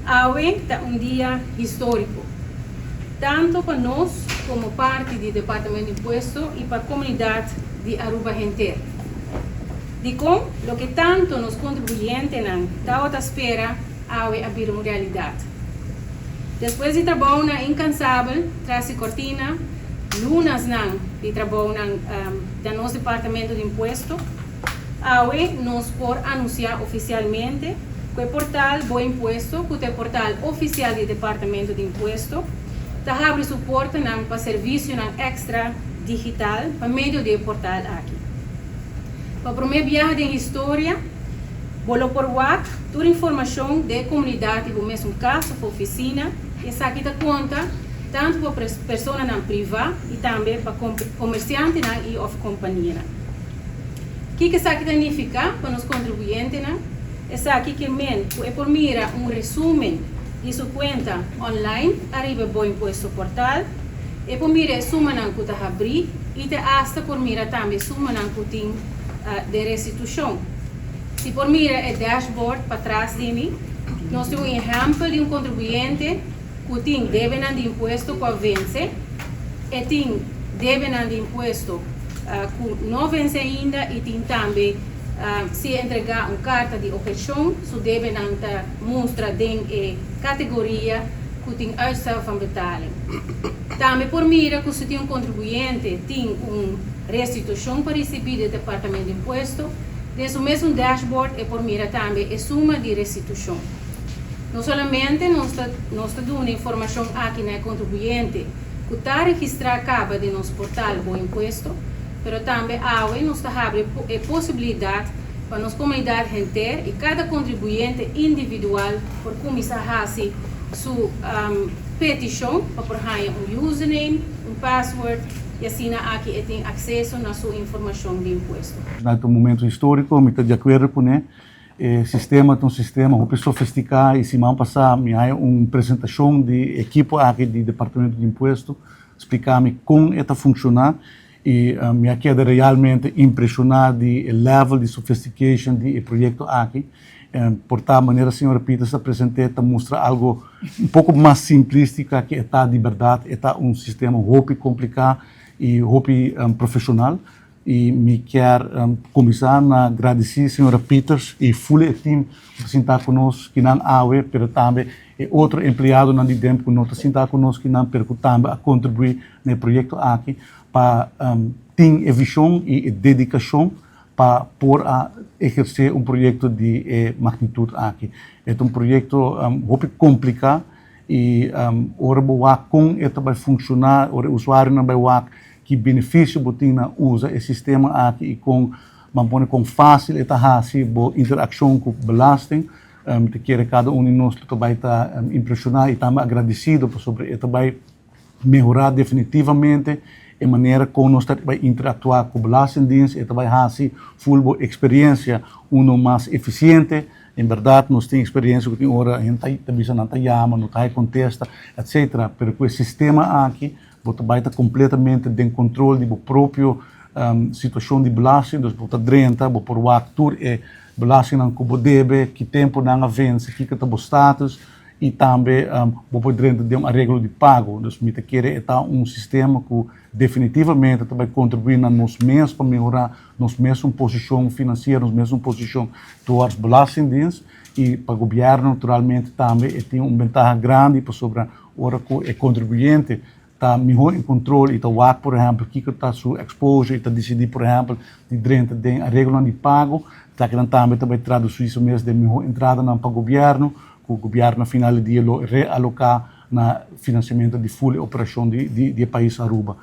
Awe ta un dia historico, tanto pa nos como parti di Departamento di Impuesto y pa comunidad di Aruba henter. Dicon loke tanto nos contribuyentenan tawata spera awe a bira un realidad. Despues di trabounan incansabel tras di cortina, lunasnan di trabounan den nos Departamento di Impuesto, Awe nos por anuncia oficialmente cu e portal Bo Impuesto, cu ta e portal oficial di Departamento di Impuesto, ta habri su portanan pa servicionan extra digital pa medio di e portal aki. Pa prome biaha den historia, bo lo por wak tur informacion den e comunidad di bo mesun cas of oficina y esaki ta conta tanto pa personanan priva y tambe pa comerciantenan y of companianan. Kiko esaki ta nifiká pa nos kontribuyentenan? Esaki ke men ku e por mira un resúmen di su kuenta online ariba e Bo Impuesto portal, e por mira e sumanan ku ta habrí i te asta por mira tambe e sumanan ku tin den restitushon. Si por mira e dashboard patras di mi, nos tin un ehèmpel di un kontribuyente ku tin debenan di impuesto ku a vense, e tin debenan di impuesto ku no vense ainda i tin tambe si e entregá un karta di obheshon, su debenan ta mustra den e kategoria ku tin uitstel van betaling. Tambe por mira ku si tin un kontribuyente tin un restitushon pa risibí di e Departamento di Impuesto, den su mesun dashboard e por mira tambe e suma di restitushon. No solamente nos ta nos ta duna informashon aki na e kontribuyente ku ta registrá kaba den nos portal Bo Impuesto, pero tambe awe nos ta habri e posibilidat pa nos komunidat henter i kada kontribuyente individual por kuminsá hasi su petishon pa por haña un username, un password i asina aki e tin akseso na su informashon di impuesto. Na ta un momento históriko, mi ta di akuerdo kuné. E sistema ta un sistema hopi sofistiká i siman pasá mi haña un presentashon di ekipo aki di Departamento di Impuesto splika mi kon e ta funshoná i mi a keda realmente impreshoná di e level di sophistication di e proyekto aki. Por ta manera señora Pieters ta present'é ta mustra algo un poko mas simplístika ke e ta di bèrdat. E ta un sistema hopi kompliká i hopi profeshonal. I mi kier kuminsá na gradisí señora Pieters i ful e tim ku ta sintá ku nos kinan awe, pero tambe e otro empleadonan di DEMP ku no ta sintá ku nos kinan, pero ku tambe a kontribuí na e proyekto aki pa tin e vishon i e dedikashon pa por a ehersé un proyekto di e magnitut aki. E ta un proyekto hopi kompliká i ora bo wak kon e ta bai funshoná, ora e usuarionan bai wak Ki benefisio bo tin na usa e sistema aki i kon ban pone kon fásil e ta hasi bo interakshon ku belasting? Mi ta kere kada un di nos lo ta bai ta impreshoná i tambe agradesido pasobra e ta bai mehorá definitivamente e manera kon nos ta bai interaktuá ku Belastingdienst, e ta bai hasi ful bo eksperensia uno mas efisiente. En bèrdat nos tin eksperensia ku tin ora hende ta bisa nan ta yama, no ta haña kontesta, etsetera, pero ku e sistema aki Bo ta bai ta completamente den control di bo propio situacion di belasting, dus bo ta drenta, bo por wak tur e belastingnan cu bo debe, ki tempo nan a vence, kico ta bo status y tambe bo por drenta den un areglo di pago. Dus mi ta kere e ta un sistema cu definitivamente ta bai contribui na nos mes pa mehora nos mesun posicion financiero, nos mesun posicion towards belastingdienst y pa gobierno naturalmente tambe e tin un bentaha grandi pasobra Ora ku e kontribuyente ta mihó en kontrol i ta wak por ehèmpel kiko ta su exposure i ta disidí por ehèmpel di drenta den areglonan di pago, esakinan tambe ta bai tradusí su mes den mihó entradanan pa gobièrnu, ku gobièrnu na final di dia lo realoká na finansiamentu di ful e operashon di e pais Aruba.